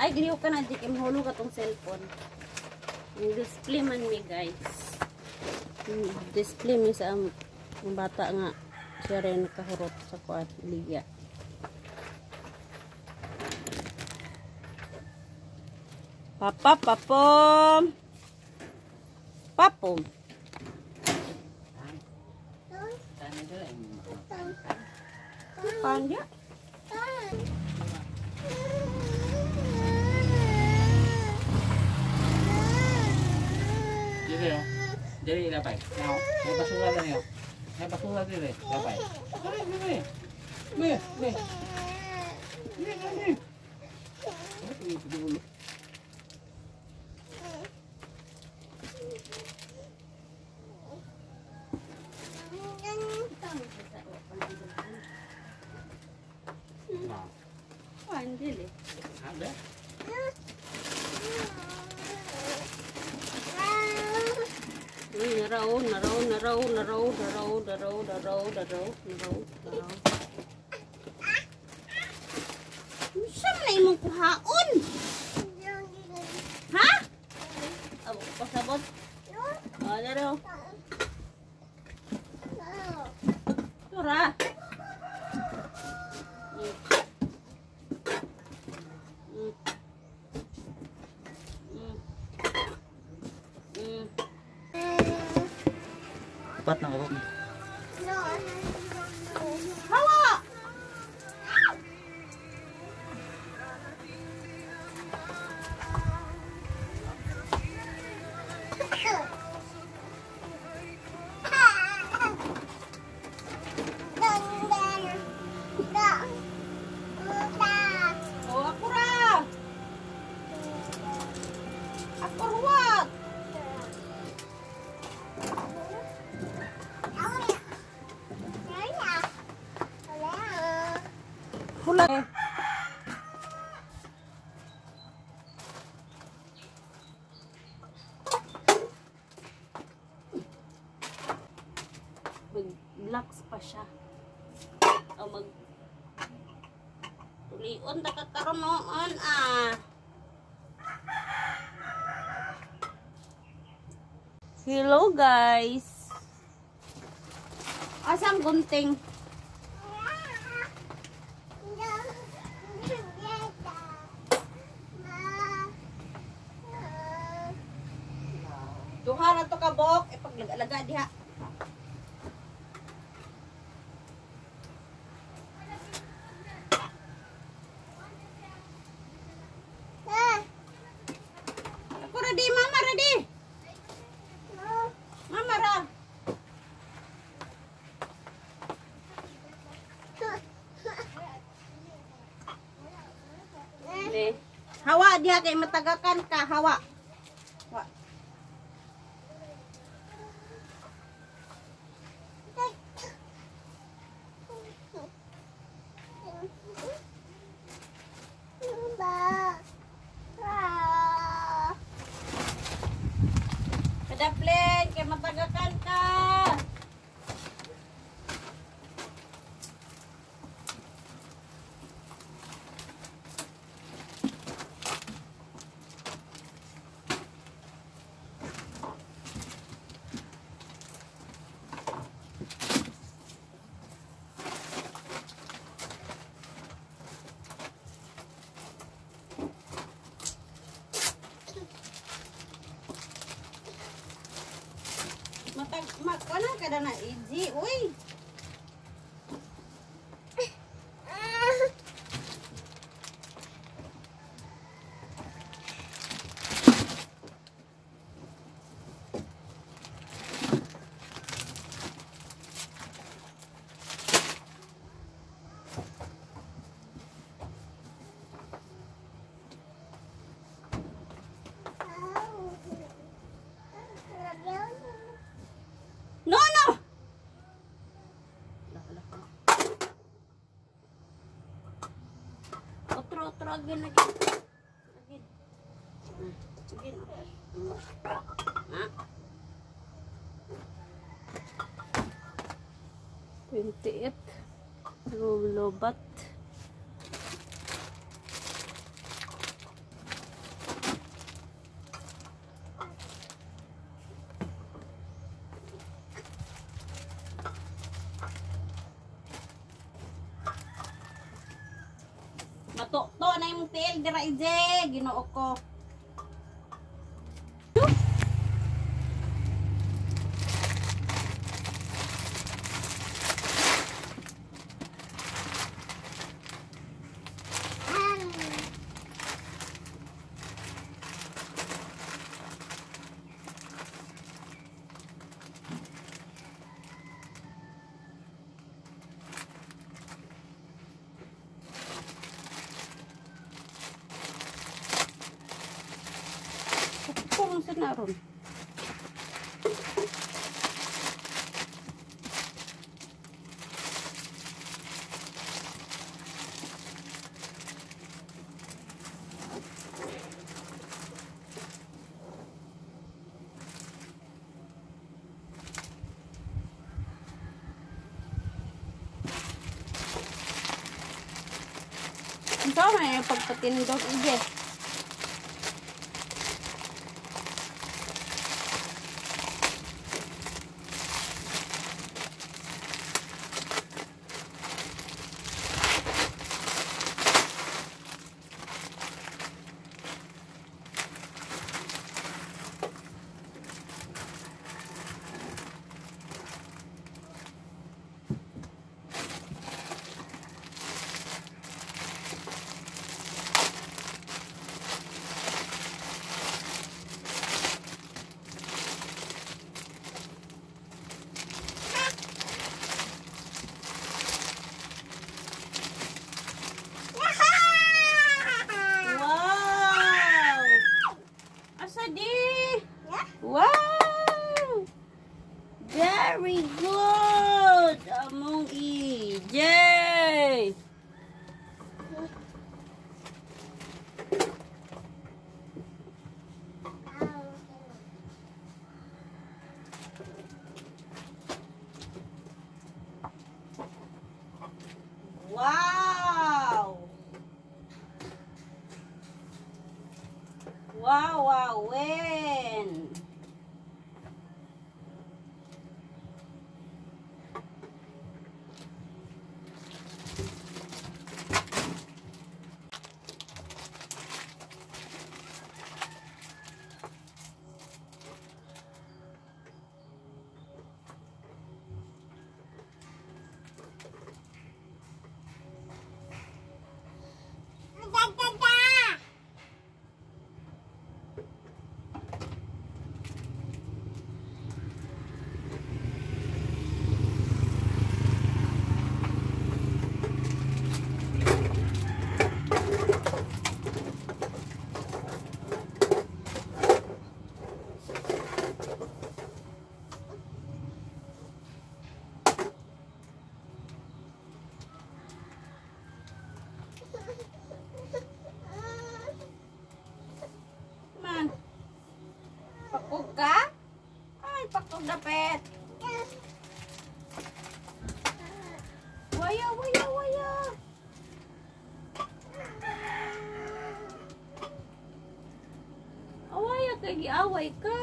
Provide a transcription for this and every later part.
Ay, gliho ka na, di kay mahulog atong cellphone. Yung display man mi, guys. Display mi sa ang bata nga siya rin nakahurot sa kuan, ligya. Papa, papom. Papom. Panja. Dili lapay. Now, may basura na niyo. May basura dili, lapay. Dili, dili. Dili, dili. Dili, dili. Dili. Ada. Uy, naraw, naraw, naraw, naraw, naraw, naraw, naraw, naraw, naraw, naraw. Unsa man na imong kuhaon? Ha? Abo ko pasabot. Ah, naraw. Tura. Upat na ako. Hawa! Oh, ako ra! Ako ruwag! Hula. Mag-blocks pa siya. O mag tulion ta ka karon noon ah. Hello guys. Asang gunting? Duha ra to ka buok, ipaglaga-laga diha. Ako ready, mama ready. Mama ra. Ne. Hawa diha kay matagakan ka, hawa. Hawa. Kadaplin, kay matagakan ka. Matag mak wala ka na easy, uy. No, no. Otro, otro, again, again. Again. Again. Ah. 28. Lobat. Mato-to na imong tiil dira ije, Ginoo ko. Kung sa naron. Ito may pagpatindog ije. Wow! Asa di? Wow! Very good! Among EJ! Wow! Wow, wow, when? Man. Pakog ka? Ay, pakog dapet. Waya, waya, waya. Awaya kay giaway ka.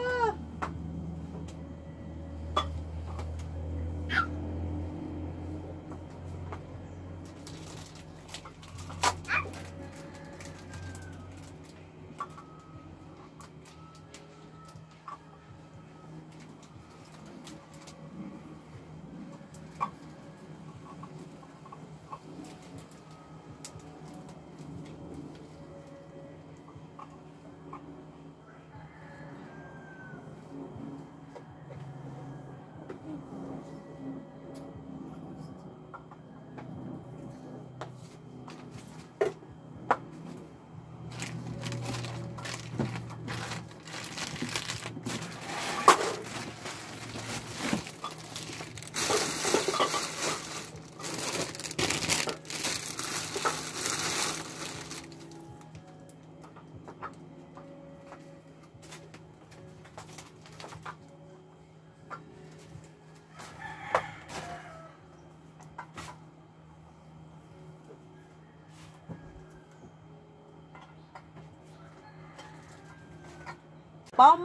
Pom.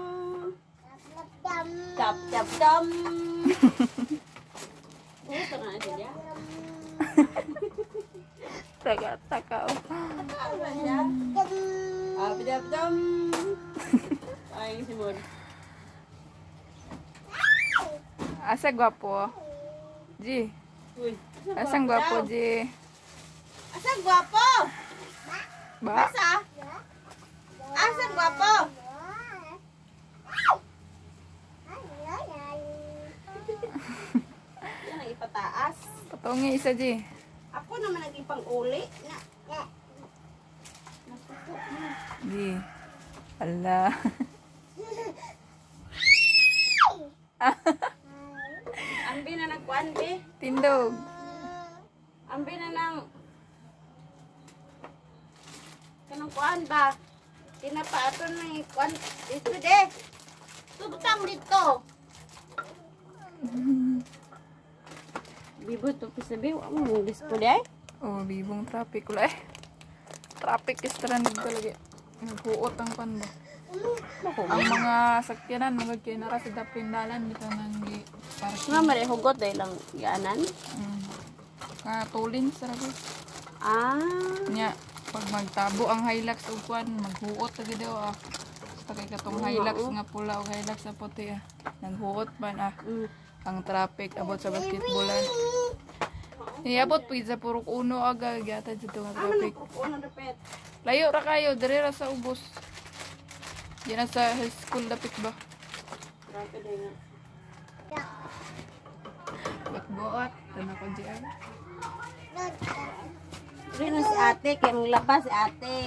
Chap chap cham. Taka taka. Dam. Ay, Simon. Asa gwapo? G. Uy. Asang gwapo, G? Asang gwapo? Ba? Asa? Asang gwapo? Yan ang ipataas. Patungi isa, G. Ako naman naging pang-uli. Na. Nasuko na. G. Ala. Ambi na nagkuan, be. Tindog. Ambi na nang kanang kuan ba? Tinapa ato nang kuan dito de. Tubtang dito. Bibo to pisabi wa mo dispo de. Oh, bibong traffic. Wala eh. Traffic is stranded talaga. Naghuot ang pan ba? Ang mga sakyanan, mga kay nara sa dapindalan dito nang gi parking. Nga mare hugot dahil lang gaanan. Katulin sa rago. Ah, Nya, pag magtabo ang Hilux ug kwan, maghuot lagi daw ah. Basta kay katong Hilux nga pula ug Hilux sa puti ah. Naghuot man ah. Ang traffic abot sa basketballan. Iabot pud sa Purok Uno aga gyata dito nga traffic. Kuno dapat. Layo ra kayo diri ra sa ubos. Di na sa high school dapit ba? Grabe dahil nga. Buot-buot tan ako GR. Dili na si ate, kay mong labas si ate.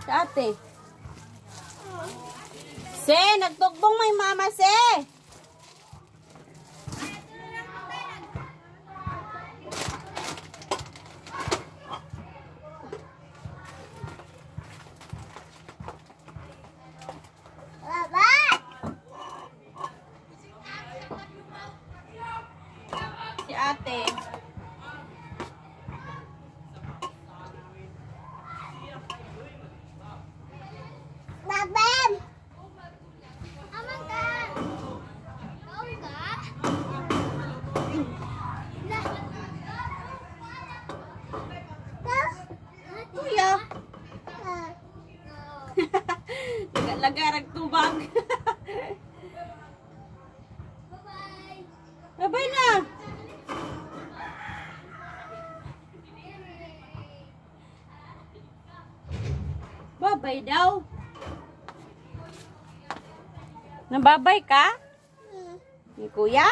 Si ate. Se, nagtugbong may mama, se. Si ate. Kuya. Lagarag tubag. Bye-bye na. Babay daw. Nababay ka? Ni kuya?